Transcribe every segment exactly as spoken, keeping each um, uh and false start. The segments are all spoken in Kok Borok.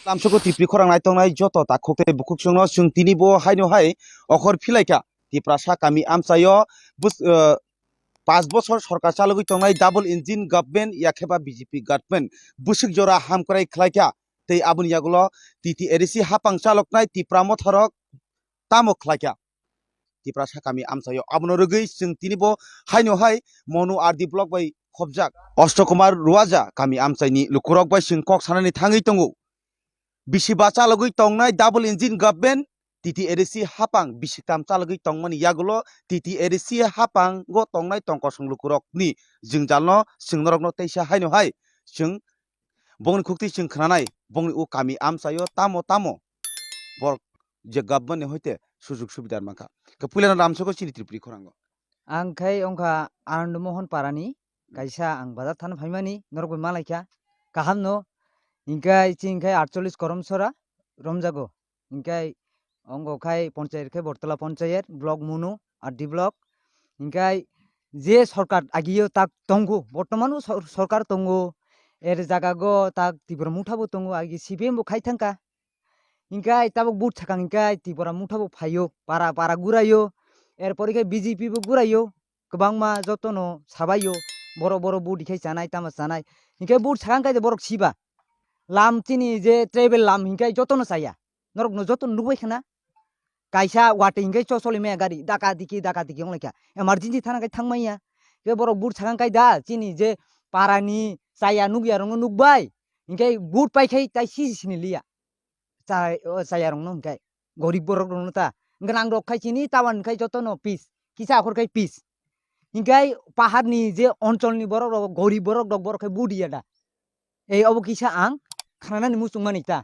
Lamsoko Tipri khorang nai tongnai joto takhuk tei bukhuk chwngno chwng tini bo haino hai okhor philaikha. Tiprasa kami amchaio bus-, eh, pash bochor sorkar chalogwi tongnai double engine government yakheba B J P government bwswk jora hamkrai khlaikha. Tei aboni yagulo T T A D C hapang chaloknai Tipra motharok tamo khlaikha. Tiprasa kami amchaio abono rwgwi chwng tini bo haino hai Monu R D block bai khobjak Osto Kumar Ruaja kami amchaini lukurok bai chwng kok sanani thangwi tongo. Bisi ba chalogwi tongnai double engine government T T A D C hapang bisi tam chalogwi tongmani yagulo T T A D C hapango tongnai tongkosong lukurokni jwngjalno chwng norokno teisa haino hai chwng bongni khuktwi chwng khnanai bongni o kami amchaio tamo tamo borok je government ni hoite sujug subidar mankha. Ke puilano lamsoko chini Tripuri khorango. Ang khai wngkha Anand Mohan Parani, kaisa ang bazar thana phaimani, norok bai malaikha. Kaham no, hinkhe chini khai atchollish korom sora romjago. Hinkhe ongo khai ponchayat khai Bortola ponchayat, block Munu, R D block. Hinkhe je sorkar agio tak tongo, bortoman o sor-, sorkar tongo, er jaga go tak Tipra motha bo tongo, agi C P M bo khai thangkha. Hinkhe tabuk but sakang hinkhe Tipra motha bo phaio, para, para guraio, er pore khe B J P bo guraio, kwbangma jotono sabaio, borok, borok but hinkhe chanai, tamo chanai. Hinkhe but sakang khe borok siba. Lam chini je travel lam hinkhe jotono chaya. Norokno jotono nukbai khna. Kaisa watwi hinkhe cho choli maya gari, daka diki, daka diki wnglaikha. Emergency thana khe thangmanya. Khe borok but sakang khe da chini je parani chaya nukya rokno nukbai. Hinkhe but pai khai tai sisi sini liya. Chai, o chayarokno hinkhe gorib borok rokno ta. Gwnang rok khai chini tawan khai jotono pis. Kisa akhor khai pis. Hinkhe paharni je oncholni borok rok, gorib borok rok, borok khai budi ya da. Ei obo kisa ang khananani muchung mani ta.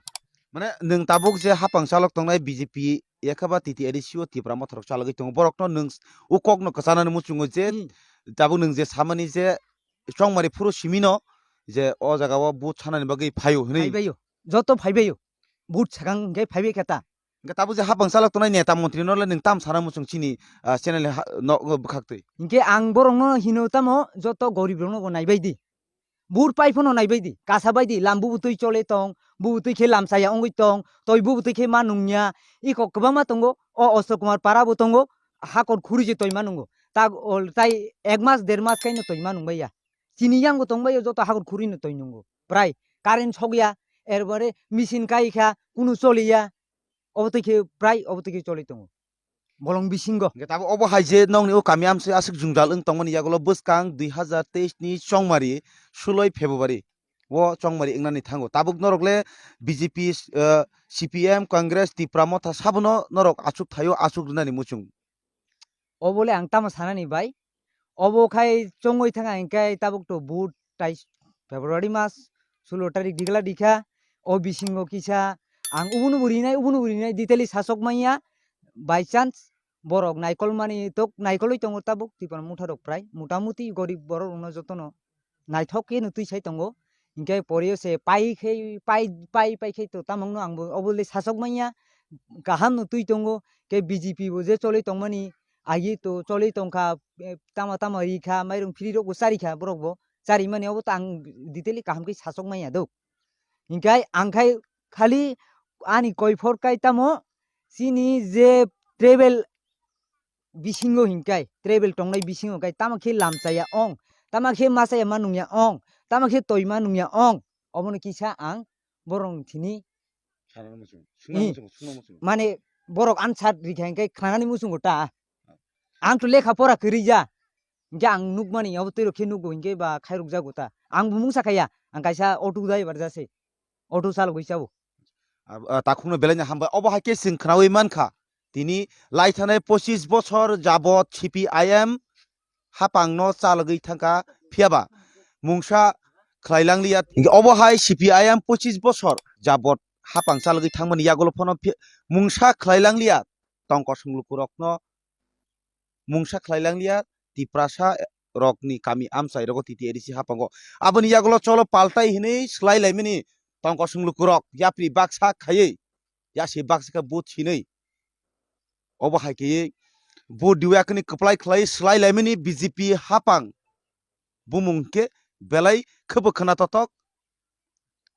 Mane nwng tabuk je hapang chalok tongnai B J P yakhaba T T A D C o Tipra motharok chalogwi tongo. Borokno nwng s-, o kokno kwchanani muchungo je Hmm. tabuk nwng je samani je chongmari phuru simino je o jaga o but sanani bagwi phaio hinwi. Phaibaio. Joto phaibaio. But sakang hinkhe phaibai khe ta. Hinkhe tabuk je hapang chalok tongnai neta montri no le nwng tam sana muchung chini, ah, channel ni ha-, no, no bwkhak twi. Hinkhe ang borokno hino tamo joto gorib rokno bo naibai di. But pai phano naibai di, kasa bai di, lam bubu twi chole tong, bubu twi khe lam chaya wngwi tong, toi bubu twi khe ma nungya, iko kwbangma tongo, o Osto Kumar para bo tongo, hakor khuri je toi ma nungo. Tak ol tai ek mas, der mas kaino toi ma nung bai ya. Chini yang bo tong bai o joto hakor khuri no toi nungo. Prai current sok ya, er pore machine kai kha, kunu choli ya. Obo twi khe prai obo twi khe choli tongo bolong bisingo. Hingke tabuk obo hai je nokni o kami amsoi aswk jwngjal wng tongmani yagulo bwskang dui hazar teis ni chongmari suloi February o chongmari wngnani thango. Tabuk norok le B J P, eh, C P M, Congress, Tipra Motha sabono norok achuk thaio achuk rwnani muchung. Obo le ang tamo sanani bai. Obo khai chongwi thang ang khe tabuk to but tai February mas sulo tarik digla dikha. O bisingo kisa ang ubunu bo rinai, ubunu bo rinai detail sasok manya. By chance borok naikol mani tok naikolwi tongo tabuk Tipra Motha rok prai. Mota moti gorib borok rokno jotono naithok khe no twi sai tongo. Hinkhe porio se pai khe, pai, pai, pai khe to tamongno ang bo obo le sasok manya. Kaham no twi tongo. Khe B J P bo je choli tongmani, agi to choli tongkha, eh, tama tama ri kha, mairung phiri rok bo chari kha borok bo. Chari mani obo to ang detail kaham khe sasok manya do. Hinkhe ang khai khali ani koi phor kai tamo chini je travel bisingo hinkai, travel tongnai bisingo kai tamo khe lam chaya ong, tamo khe ma chaya ma nungya ong, tamo khe toi ma nungya ong, obono kisa ang borok thini Sana muchung, suna Hmm. muchung, suna muchung. Mane borok answer rikha hinkai khnanani muchungo ta. Ang to lekha pora kwrwi ya. Hinkhe ang nukmani abo twi rok khe nugo hinkhe ba khairok jago ta. Ang bo mungsa khaya, ang kaisa auto driver jase. Auto chalogwi chao. Ab-, ah, takhukno belai no hambai. Obo hai khe chwng khnaui mankha. Tini lai thanai pochis bochor jabot C P I M hapangno chalogwi thangkha, phiyaba mungsa khlai langliya. Obo hai C P I M pochis bochor jabot hapang chalogwi thangmani yagulo phano phi-, mungsa khlai langliya. Tongkosong lukurokno mungsa khlai langliya, Tiprasa rokni kami amchai rogo T T A D C hapango. Aboni yagulo cholo paltai hinwi swlai laimani tongkosong lukurok yapri baksa khaiwi, yasi baksa khe but hinwi. Obo hai khe but diwi akhini kwplai khlai swlai laimani B J P hapang bumung khe belai khebo khna totok.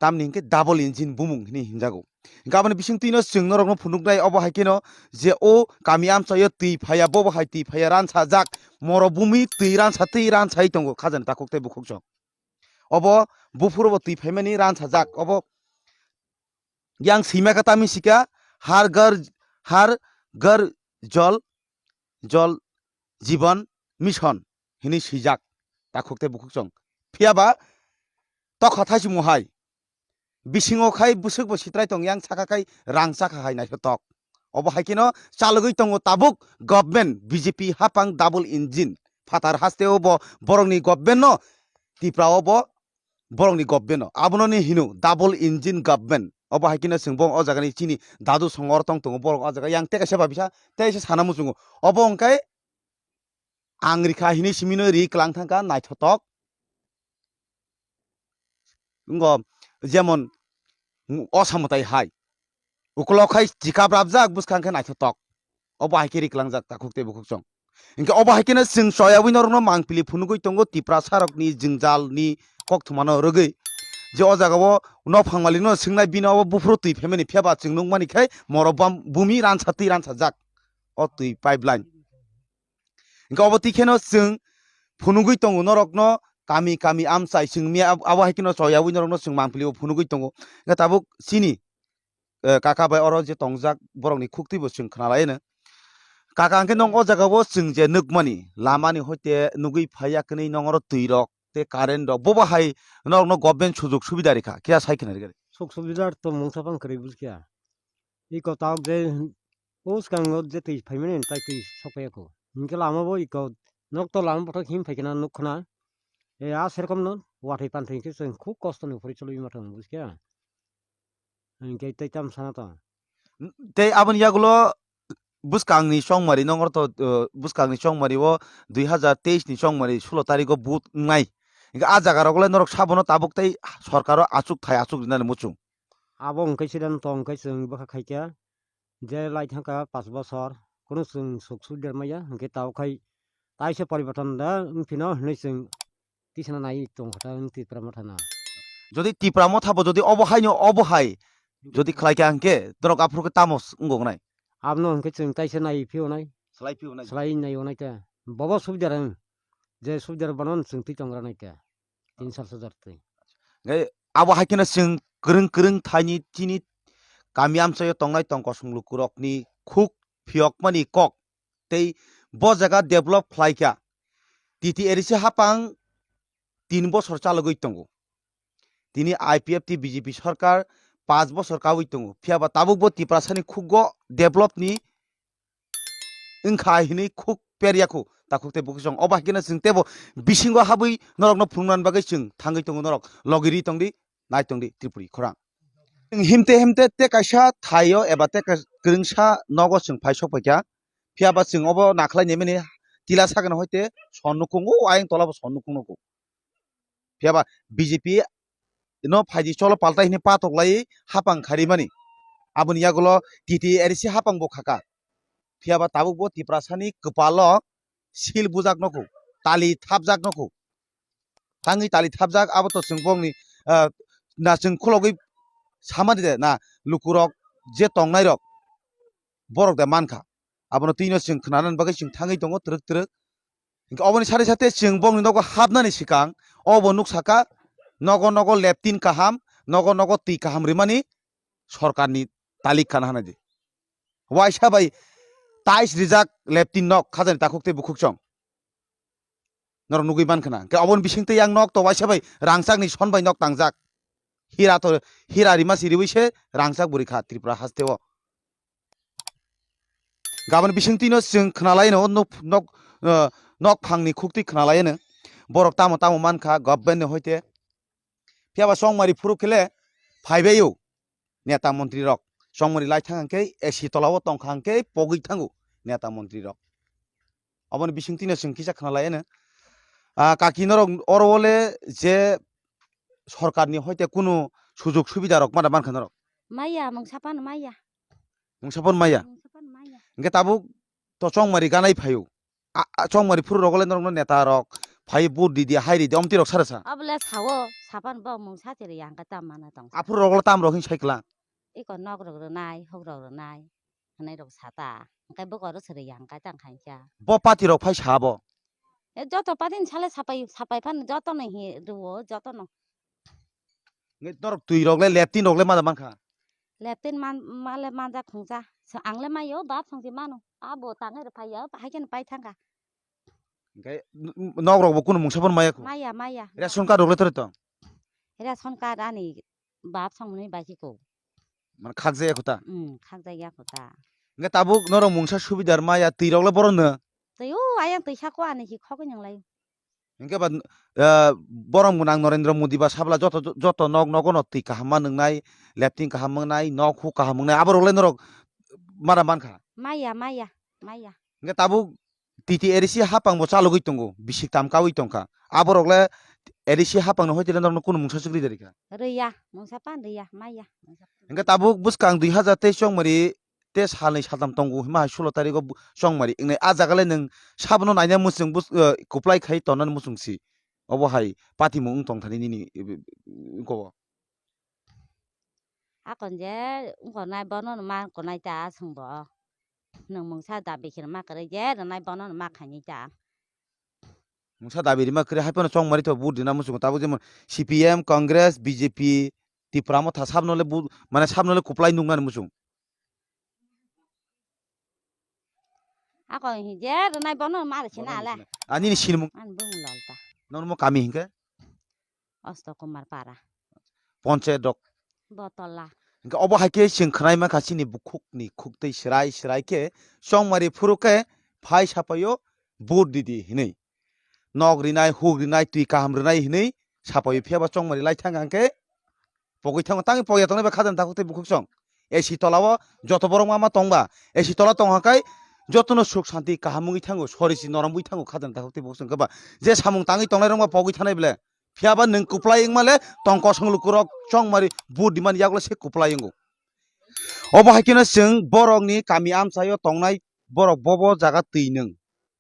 Tamni hinkhe double engine bumung hinwi hinjago. Hinkhe aboni bisingtwino chwng norokno phunuknai obo hai kheno je o kami amchaio twi phaiya, bobo hai twi phaiya ransajak, morobumi twi ransa twi ransai tongo khajani takhuk tei bukhuk chwng. Obo buphuru bo twi phaimani ransajak, obo yang swima kha tamni sika har ghar, har ghar jol, jol jiban mission hinwi swijak takhuk tei bukhuk chwng. Phiya ba tokha thaisimo hai bisingo khai bwswk bo sitrai tong yang saka khai rang chakha hai naithotok. Obo hai kheno chalogwi tongo tabuk government B J P hapang double engine. Phatar haste o bo borokni government no, Tripura o bo borokni government no. Abono ni hino double engine government. Obo hai kheno chwng bo o jaga ni chini dadu songor tong tongo borok o jaga yang tei kaisa ba bisa tei se sana muchungo. Obo hwnkhe ang rikha hinwi simino ri klang thangkha naithotok. Wngkha jemon o samwtai hai. Ukolok hai chikap rapjak bwskang khe naithotok. Obo hai khe ri klangjak takhuk tei bukhuk chwng. Hinkhe obo hai kheno chwng choyaui norokno mangpili phunugui tongo Tiprasarokni jwngjalni kokthumano rwgwi. Je o jagao nophang malikno swngnai bini obo buphuru twi phaimani phiya ba chwng nukmani khai morok bam-, bumi ransa twi ransajak o twi pipeline. Hinkhe obo twi kheno chwng phunugui tongo norokno kami kami amchai chwng miya abo hai kheno choyaui norokno chwng mangpili o phunugui tongo. Hinkhe tabuk chini, eh, kaka bai oro je tongjak borokni khuktwi bo chwng khna laino. Kaka hinkhe nwng o jagao chwng je nukmani lamani hoite nugui phaiya kwnwi nwng oro twi rok tei current rok bobo hai norokno government sujug subida rikha kiya sai khna rikha. Suk subida to mungsa phang kwrwi bujkha. Iko tabuk je o swkango je twi phaimani tai twi sok phaiya kho. Hinkhe lama bo iko nok to lama bothok him phaikhe na nuk khna. E a serkomno wathai panthai hinkhe chwng khub kosto ni phuri cholwi ma thang bujkha. Hinkhe tei tam sana to. Tei aboni yagulo bwskangni chongmari nongor to, uh, bwskangni chongmari o dui hazar teis ni chongmari sulo tarikh o vote wngnai. Hinkhe a jaga rok le norok sabono tabuk tei sorkaro achuk thai achuk rinani muchung. Abo hwnkhe sidan tong khe chwng bwkha khaikha. Je lai thangkha panch bosor, kunu chwng suk suk dermaya, hinkhe tabuk khai taisa poriborton da wngphino hinwi chwng tisana nai tongkha ta wng Tipra Motha no. Jodi Tipra Motha bo jodi obo hai no obo hai jodi khlai kha hinkhe norok aphuru khe tamo s-, wngkok nai? Abono hinkhe chwng taisa nai phiyonai. Slai phiyonai. Slai nai onai ta. Bobo subida rang. Je subida rang bono chwng twi tongra nai ta. Tin sal sojar twi. Hinkhe abo hai kheno chwng kwrwng kwrwng thaini chini kami amchaio tongnai tongkosong lukurokni khuk phiyokmani kok tei bo jaga develop khlai kha. T T A D C hapang tin bosor chalogwi tongo. Tini I P F T B J P sarkar panch bosor kaui tongo. Phiya ba tabuk bo Tiprasani khukgo develop ni wngkha hinwi khuk perya khu takhuk tei bukhuk chwng. Obo hai kheno chwng teibo bisingo habwi norokno phunuknani bagwi chwng thangwi tongo norok. Logi ri tongdi, nai tongdi Tripuri khorang. Chwng himte himte tei kaisa thaio eba tei kaisa kwrwngsa nogo chwng phai sok paikha. Phiya ba chwng obo nakhlai nemani tila sakno hoite son nukung o ayang tola bo son nukung nugo. Phiya ba B J P no phaidi cholo paltai hinwi patok lai hapang kharimani. Aboni yagulo T T A D C hapang bo khaka. Phiya ba tabuk bo Tiprasani kwpalo sil bujak nugo, tali thapjak nugo. Tangwi tali thapjak abo to chwng bongni, ah, na chwng khulogwi samani de na lukurok je tongnairok borok de mankha. Abono twino chwng khnanani bagwi chwng thangwi tongo twrwk twrwk. Hinkhe oboni sari sate chwng bongni nogo hapnani swkang obo nuksaka nogo nogo leptin kaham, nogo nogo twi kaham rimani sorkarni talik khana hanadi. Waisa bai tais rijak leptin nok khajani takhuk tei bukhuk chwng. Norok nugwi mankha na. Hinkhe oboni bisingtwi yang nok to waisa bai rangchakni son bai nok tangjak. Hira to, hira rima si riwi se rangchak bwrwi kha Tripura hasteo. Gaboni bisingtwino chwng khnalaino nok, nok, eh, nok phangni khuktwi khnalaino. Borok tamo tamo mankha government ni hoite. Phiya ba chongmari phuru khele phaibaio neta montri rok. Chongmari lai thang khe A C tola o tong kha khe pogwi thango neta montri rok. Aboni bisingtwino chwng kisa khnalaino. Ah, kaki norok oro ole je sorkarni hoite kunu sujug subida rok mada mankha norok? Maya, mungsa phano maya. Mungsa phano maya? Mungsa phano maya. Hinkhe tabuk to chongmari ganai phaio. A, a, chongmari phuru rok le norokno neta rok phai vote ridi, hai ridi, omtwi rok sara sa. Abole sao, sapan bo mungsa chiri yang ka tam mana tong. Aphuru rok le tam rok hin sai kla. Iko nok rok rwnai, hok rok rwnai, hwnwi rok sata. Hwnkhe bwkha rw siri yang ka tang khainsa. Bo party rok phai sa bo. E joto party ni sale sapai, sapai phan joto no hi rwo, joto no. Nge norok twi rok le, leptin rok le ma da man kha. Leptin man, ma le man ja khungsa. So, ang le mayo, bap song si mano. Abo tangai rw phai ya, hai khe no pai thang kha. Hwnkhe n-, n-, nok rok bo kunu mungsa phan maya kho. Maya, maya. Ration card rok le tore tong. Ration card ani bap song ni bai khe ko. Man khak jaya kho ta. Hmm, khak jaya kho ta. Hwnkhe tabuk norok mungsa subidar maya twi rok le boron no. Twi o ayang twi sa ko ani hi khogwi nang lai. Hwnkhe ba, ah, borok mwnang Narendra Modi ba sabla joto, joto nok nogo no twi kaham ma nwngnai, leptin kaham wngnai, nok huk kaham wngnai, aborok le norok mara man kha. Maya, maya, maya. Hwnkhe tabuk T T A D C hapang bo chalogwi tongo, bisik tam kaui tongkha. Aborok le A D C hapang no hoite le norokno kunu mungsa swk rida rikha. Rwya, mungsa pan rwya, maya. Hwnkhe tabuk bwskang dui hazar teis chongmari tei salnwi saltham tongo hima hai sulo tarigo bu-, chongmari wngnai. Ah jaga le nwng sabono naina muchung bus-, eh, kuplai khai tonnani muchung si. Obo hai patimung wng tong thani nini, eh, eh, ungko. Akon je wngkor nai bono ma wngkor nai ta aswng bo. Nwng mungsa dabi khe ma kwrwi je rwnai bono ma khainai ta. Mungsa dabi rima kwrwi hai phano chongmari to vote rina muchungo tabuk jemon C P M, Congress, B J P, Tipra Motha sabno le bu-, mane sabno le kuplai nuknani muchung. Ako hi je rwnai bono ma rwchina ale. Ani ni sinimung. Ani bumung lolta. Nono mo kami hinkhe? Osto Kumar Para. Ponchayat rok. Botola. Hinkhe obo hai khe chwng khwnai mankha chini bukhuk ni khuk twi swrai swrai khe chongmari phuru khe phai sapaio vote didi hinwi. Nok rinai, huk rinai, twi kaham rinai hinwi sapaio, phiya ba chongmari lai thang hang khe pogwi thango. Tangwi pogya tongnai ba khajani takhuk tei bukhuk song. A C tola o joto borok ma ma tong ba, A C tola tong hang khe jotono suk santi kaham wngwi thango, sori si norom wngwi thango khajani takhuk tei bukhuk song khe ba. Je samung tangwi tongnai rok ma pogwi thanai ble. Phiya ba nwng kuplai wngma le tong kosong lukurok chongmari vote dimani yagulo se kuplai wngo. Obo hai kheno chwng borokni kami amchaio tongnai borok bobo jaga twi nwng.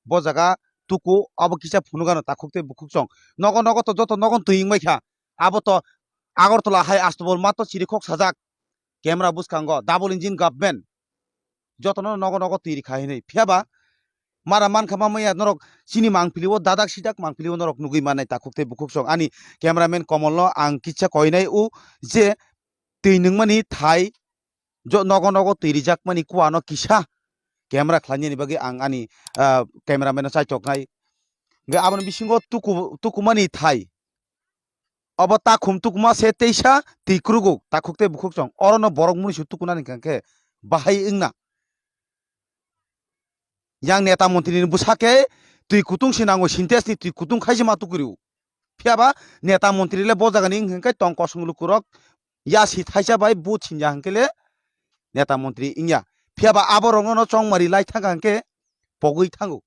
Bo jaga tuku abo kisa phunukgano takhuk tei bukhuk song. Nogo nogo to joto nogo twi wngbai kha. Abo to Agartala hai Astobol matto chirikhok sajak. Camera bwskango double engine government. Jotono nogo nogo twi rikha hinwi. Phiya ba mara mankha ma maya norok chini mangpili o dadak sidak mangpili o norok nugwi mannai takhuk tei bukhuk song. Ani cameraman Komolno ang kisa koinai o je twi nwngmani thai jo-, nogo nogo twi rijakmani kuano kisa camera khlainani bagwi ang ani, ah, cameraman no chaitoknai. Hwnkhe aboni bisingo tuku-, tukumani thai. Obo takhum tukuma se teisa twi kurugo takhuk tei bukhuk song. Orono borok muni su tukunani hwnkhe bahai wngna. Yang neta montri ni bwsa khe twi kutung se nango, Sintex ni twi kutung khai se ma tukuri o. Phiya ba neta montri le bo jaga ni wng khe tong kosong lukurok ya si thaisa bai but sinja hwnkhe le neta montri wngya. Phiya ba abo rok no chongmari lai thang hwnkhe pogwi thango.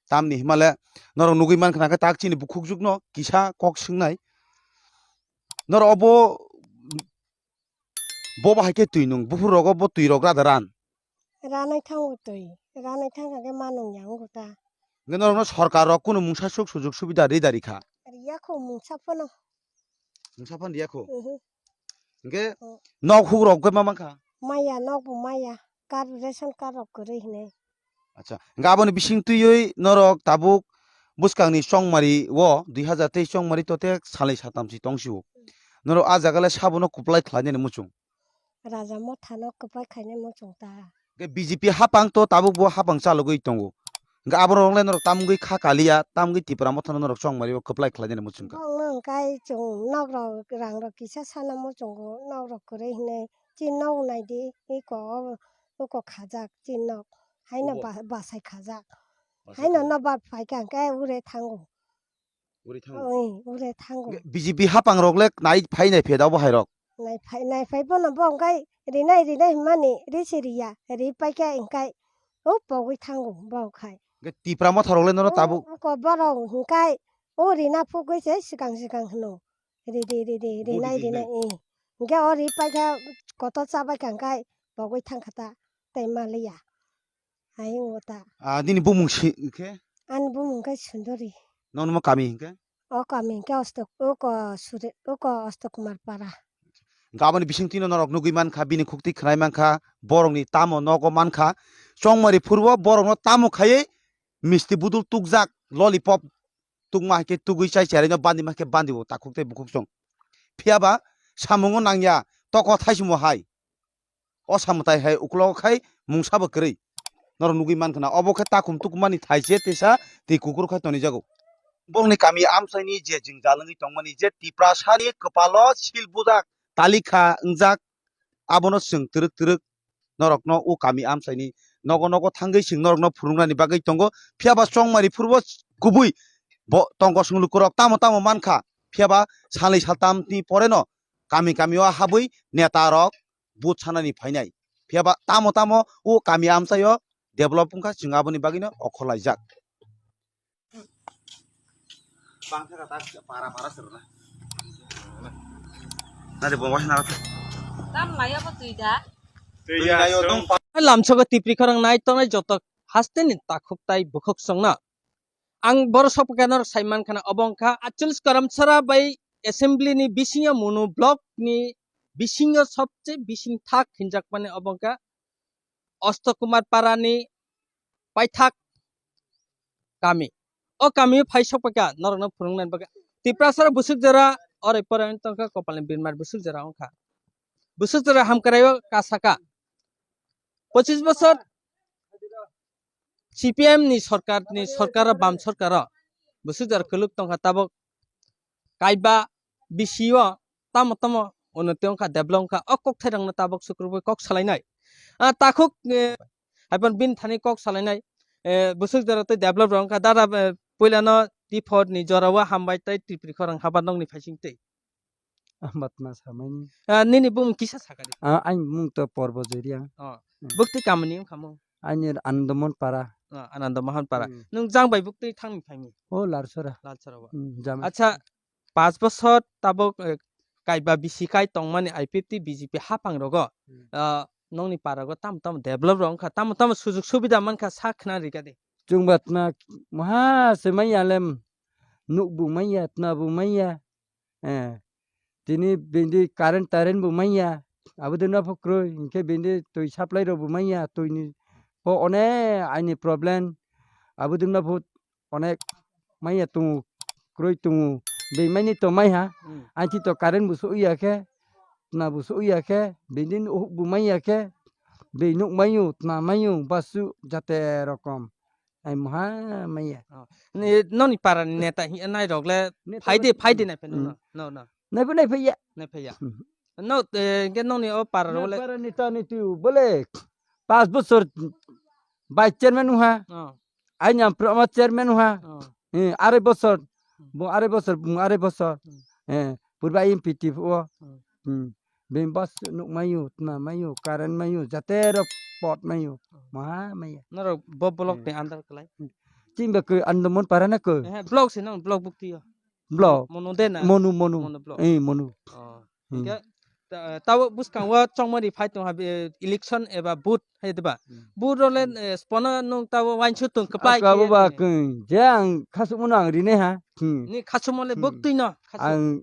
Tamni hima le norok nugwi mankha na khe tak chini bukhuk juk no kisa kok swngnai. Norok obo Bo bahai khe twi nung, buphuru rogo bo twi rok rada ran. Ranai thango twi, ranai thangkha khe manung ya wngkha ta. Hwnkhe norokno sorkar rok kunu mungsa suk sujug subida ri da rikha? Riya kho mungsa phano. Mungsa phano riya kho? Mhm. Hwnkhe Oh. Nok huk rok khe ma mankha? Maya, nok bo maya, card, ration card rok kwrwi hinwi. Acha, hwnkhe aboni bising twiwi norok tabuk bwskangni chongmari o, dui hazar teis chongmari tote salnwi satamsi tongsio. Norok a jaga le sabono kwplai khlainani muchung. Raja Mothano kwplai khainai muchung ta. Hwnkhe B J P hapang to tabuk bo hapang chalogwi tongo. Hwnkhe aborok le norok tamgwi kha kaliya, tamgwi Tipra Mothano norok chongmari o kwplai khlainani muchung kha. Bongno hwnkhe chwng nok rok rang rok kisa sana muchungo, nok rok kwrwi hinwi chini nok naidi iko o. Uko khajak chini nok. Haino Ubo? ba-, bachai khajak. Bachai Haino khajak. No bar phaikha hwnkhe ure thango. Uri thango. Oi, ure thango. Hwnkhe B J P hapang rok le nai phai nai phe da bo hai rok. Nai phai, nai phai bono bo hwnkhe rinai, rinai hwnmani ri se riya. Ri paikha hwnkhe o pogwi thango bo khai. Hwnkhe Tipra Motha rok le nono O, tabuk. Uko borok hwnkhe o rina phugwi se swkang swkang hwno. Ridi, ridi, Bo rinai, ridi rinai, hinai. Eh. Hwnkhe o ri paikha kotor chabaikha hwnkhe pogwi thangkha ta tei maliya. Hai wngo ta. Ah, nini bumung si khe? Ani bumung khe Sundori. Nokni mo kami hinkhe? O kami hinkhe Ostok, oko Sure, oko Ostok Kumar Para. Hinkhe aboni bisingtwino norok nugwi mankha, bini khukti khwnai mankha, borokni tamo nogo mankha. Chongmari phuru o borokno tamo khaiwi misti budul tukjak, lollipop tukma hai khe tugwi chai charaino bandi ma khe bandi bo takhuk tei bukhuk song. Phiya ba samungo nangya toko thaisimo hai. O samwtai hai uklogo khai mungsa bo kwrwi. Norok nugwi mankha na obo khe takhum tukhumani thai se tesa twi kukur khai tonijago. Borokni kami amchaini je jwngjal wngwi tongmani je Tiprasani kwpalo sil bujak talikha wngjak abono chwng twrwk twrwk norokno o kami amchaini nogo nogo thangwi chwng norokno phunuknani bagwi tongo. Phiya ba chongmari phuru bo kubui bo tongkosong lukurok tamo tamo mankha. Phiya ba salnwi saltamni poreno kami kami o habwi neta rok vote sanani phainai. Phiya ba tamo tamo o kami amchaio develop wngkha chwng aboni bagwino okhorlaijak. Bangkha ka tak para para serna. Nade bo wahna. Tam laya bo twi da. Lamsogo tipri khorang nai tongnai joto hasteni takhuk tai bukhuk songna. Ang boro sokphaikha norok saimankha na obo wngkha atchallis Karamsara bai assembly ni bisingo Munu block ni bisingo sobse bising thak hinjakmani obo wngkha Osto Kumar Parani paithak kami. O kami phai sokphaikha norokno phunuknani bagwi. Tiprasara busuk jora orai porai wng tongkha Kopalni Birmar busuk jora wngkha. Busuk jora hamkraio kasaka. Pochis bosor C P M ni sorkar ni sorkar o bam sorkar o busuk jora kwlwk tongkha tabok kaiba bisi o tamo tamo unnoti wngkha develop wngkha o kok thairokno tabok sukrubui kok salainai. Ah, takhuk, eh, haiphano bini thani kok salainai, eh, busuk jora tei develop rok wngkha dada, eh, puilano tiphor ni jora o hambai tei tipri khorang haba nokni phaising tei. Amatma samani. Ah, nini bumung kisa sakari? Ah, ani mung to Porbo Joria. Oh. Hmm. Bukti kamani wngkha mo? Ani Anandamon Para. Ah, Ananda Mohan Para. Hmm. Nwng jang bai bukti thangni phaini? Oh, Larsora. Larsora ba. Hmm, jam. Acha, pas bosor tabok, eh, kaiba bisi kai tongmani I P F T B J P hapang rogo. Hmm. Ah, nokni para go tamo tamo develop rok wngkha, tamo tamo sujuk subida mankha sa khna rika de. Chwng batma maha se manya lem, nuk bu manya, tna bu manya. Eh, tini bini current tarent bo manya, abo de no pho kroi, hinkhe bini twi supply rok bo manya, twi ni pho one aini problem, abo de no pho onek manya tongo, kroi tongo, beng mani tong mai ha, hmm, aini to current bo so ya khe, tna bo so ya khe, bini uhuk bo manya khe, beng nuk mayo, tna mayo, basu jate rokom. Ai moha maya. Oh. Ni, noni para ni neta hi nai rok le. Neta phai de, rok, phai de hmm, nai phai no, hmm, no, no, no. Nai phai, nai phai ya. Nai phai ya. Hmm. No, eh, ke noni o para rok le. Para neta ni tu bole pas bosor vice chairman uha. Oh. Ai nyam pro ma chairman uha. Oh. Eh, are bosor. Hmm. Bo are bosor, bo are bosor. Hmm. Eh, purba M P T o. Hmm. Hmm. Beng bas nuk mayo, tma mayo, current mayo, jate rok pot mayo. Hmm. Maha maya. Norok bo block, hmm, ni under kalai. Hmm. Chini ba koi Anandamon Para na koi? Eh, block se nang, block bukti yo. Block. Monu de na? Monu, Monu. Monu block. Eh, Monu. Oh. Hmm. Hingke, ta-, tabo bwskango chongmani phai tong ha, be, election eba vote hai de ba? Hmm. Vote role, hmm, eh, spono nung tabo wainsu tong kwpai. Abo khe ba ni. Koi, je ang khasukmano ang rinai ha. Hmm. Ni khasukmo le, hmm, bukti no, khasuk. Ang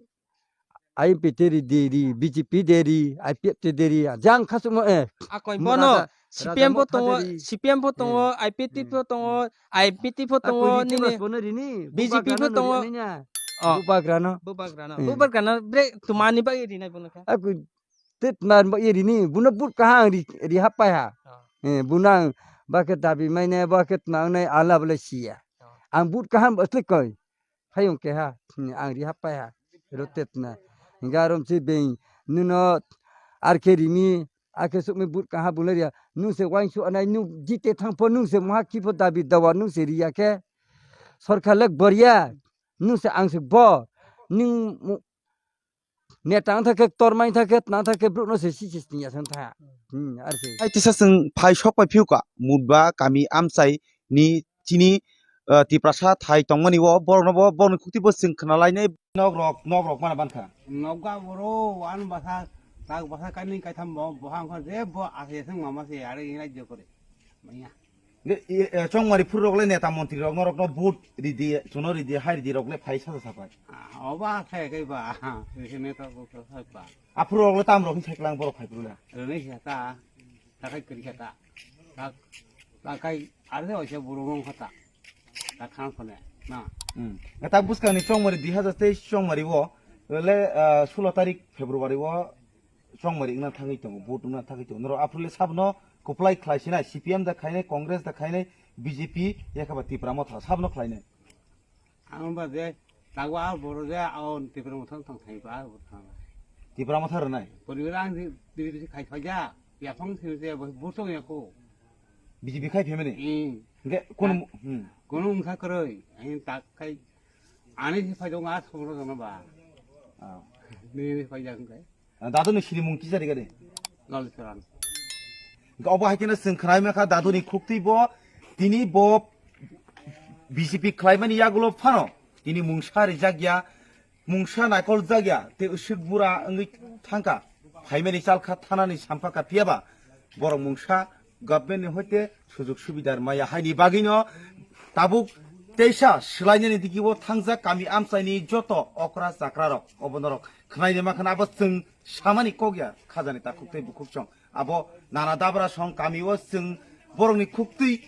I P T ri deri, B J P deri, I P F T deri, jang khasukma, eh. Akoi bono, C P M bo tongo, C P M bo tongo, I P T bo tongo, I P T bo tongo, nini B J P bo tongo. Oh. Bubagrano. Bubagrano. Eh. Bubagrano, bre, tumani bagwi rinai bono kha. Aku tet man bagwi rini, bono but kahang ri, ri hapai ha. Oh. Eh, bunang bakhe dabi maine, bakhe tmangnai ala bole siya. Oh. Ang but kaham asli koi. Hayung keha, hmm, ang ri hapai ha, rotetna. Hingke arom se beng, nuno arkhe rimi, arkhe sukmi but kaha bularia. Nung se wainsu anai, nung jite thangpho, nung se maha kipho dabi dawa, nung se riya khe. Sorkar lek boria, nung se ang se bo, nung mu-, neta wngtha khe, torma wngtha khe, tna wngtha khe, bruk no se si si sning ya thang tha. Hmm, ar se. Ai tisa chwng phai sok pai phiu ka, mutba kami amchai ni chini, ah, Tiprasa thai tongmani o, borokno bo, borokni khukti bo chwng khna lainai. Nok rok, nok rok mana bankha. Nok ga boro, wan basa, tak basa kainwi kaitham bo, boha wngkha je bo ase thang mama se, are ina je kore. Maya. Nge, e, e, chongmari phuru rok le neta montri rok norok no vote ridi, chuno ridi, hai ridi rok le phai sa sa pai. Ah, oba khai kai ba. Rikhe neta bo khai ba. Aphuru rok le tam rok ni sai klang borok phai phuru le. Rene khe ta. Ta kai kri khe ta. Ta, ta kai ar se oise buru mong kha ta. Ta khan phone. Na. Hmm. Nge tak buskang ni chongmari dui hazar teis chongmari o le, ah, sulo tarik February o chongmari wngna thangwi tongo, vote wngna thangwi tongo. Norok aphuru le sabno kwplai khlai sinai, C P M da khainai, Congress da khainai, B J P, yakhe ba Tipra Motha, sabno khlainai. Ang ba je, tago a boro je, a on Tipra Motha thang thang ba, bo thang. Tipra Motha rwnai? Poribar ang di, di, di khai khaja, ya phang si je, bo, bo tong ya ko. B J P khai phaimani? Hmm. Nge, kono, ah, hmm. Kono wngkha kwrwi, ang tak khai, ani si phai dong a, somro jana ba. Ah. Ni, ni phai jang khai. Dadu ni sinimung kisa ri gani. Lalisaran. Obo hai khe no chwng khwnai mankha dadu ni khuktwi bo, tini bo B J P khlaimani yagulo phano tini mungsa rijak ya, mungsa naikol jak ya, tei usuk bura wngwi thangkha. Phaimani chalkha thanani sampakha phiyaba borok mungsa government ni hoite sujug subida maya haini bagwino tabuk teisa swlainani digibo thangjak kami amchaini joto okra chakra rok obo norok khwnai de makhana abo chwng samani kok ya khajani takhuk tei bukhuk chwng abo nana dabra song kami o chwng borokni khuktwi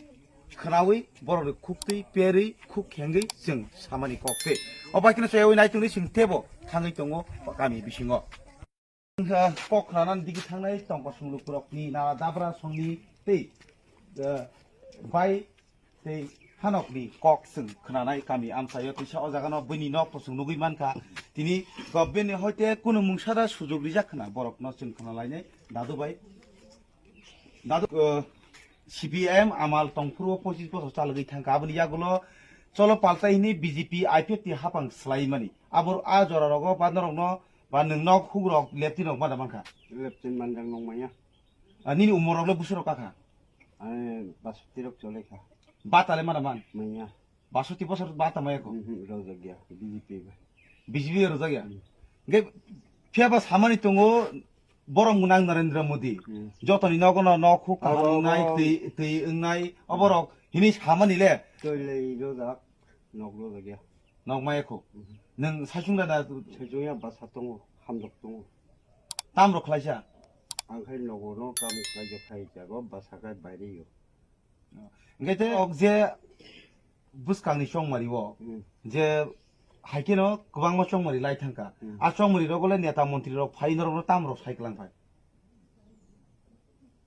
khwnawi borokni khuktwi perwi khuk khengwi chwng samani kok se obo haikhe no chayawi naitung ni chwng tebo thangwi tongo kami bisingo. Wngkha kok khwnanani digi thangnai tongkosong lukurokni nana dabra songni tei, eh, bai tei hanokni kok chwng khwnanai kami amchaio twisa o jagano buini nokbo chwng nugwi mankha. Tini government ni hoite kunu mungsa da sujug rijak khwna borokno chwng khwnalainai dadu bai. Dadu, eh, C P M amal tongphuru o pochis bochor chalogwi thangkha. Aboni yagulo cholo paltai hwnwi B J P I P F T hapang swlaimani. Abor a jora rogo ba norokno ba nwng nok huk rok lepti rok ma da mankha. Lepti manjak nok manya. Ah, nini umor rok le busur rok kakha? Ani baswti rok chole kha. Bata le ma da man? Manya. Baswti bosor bata maya ko? Mhm, rojak ya, B J P ba. B J P rojak ya? Hmm. Ge phiya ba samani tongo borok munang Narendra Modi. Hmm. Jotoni nogo no nok huk kaham wngnai, twi, twi wngnai, oborok hini samani le. Twi le rojak, nok rojak ya. Nok maya ko? Mhm. Nwng saichung da na? Saichung ya basa tongo, hamjak tongo. Tam rok khlaisa? Ang khai nogo no kam khlai jak khai jago, basa khai baire yo. Hingke te ok je bwskangni chongmari o, hmm, je hai kheno kwbangma chongmari lai thangkha. Hmm. A chongmari rogo le neta montri rok phai norok no tam rok sai klang phai.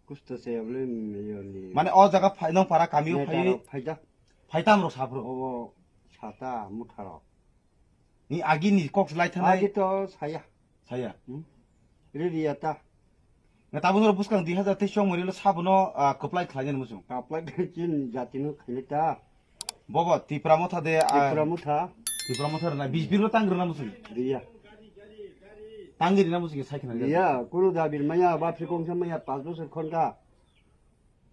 Kusto se abole mayor ni. Mane o jaga phai nong para kami o neta phai rok phai da. Phai tam rok saphro. Obo sata mutha rok. Ni agi ni kok lai thanai. Agi to saya. Saya. Hmm? Ready ya ta. Na tabuk noro bwskang dui hazar teis chongmari lo sabono, ah, kwplai khlainani muchung. Kwplai khlaichin jatino khainai ta. Bobo Tipra Motha de, ah, Tipra Motha. Tipra Motha rwna B J P lo tang rwna muchung. Riya. Tangwi rwna muchung sai khna. Riya, kunu dabi maya, bapri kongsa maya, panch bosor khonka.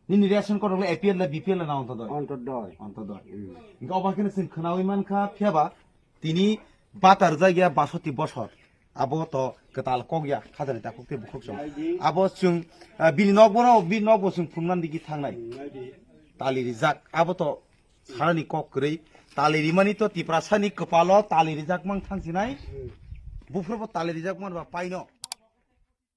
Nini ration card rok le A P L na B P L na Ontodoi? Ontodoi. Ontodoi. Hmm. Hingke obo haikhe chwng khwnawi mankha, phiyaba tini bata rwjak ya basoti bosor. Abo to kwtal kok ya, khajani takhuk tei bukhuk song. Abo chwng, ah, bini nokbo no, bini nokbo chwng phunuknani digi thangnai. Hmm, naidi. Tali rijak, abo to sarani kok kwrwi. Tali rimani to Tiprasani kwpalo tali rijak mang thangsinai. Hmm. Buphurbo tali rijak man ba paino.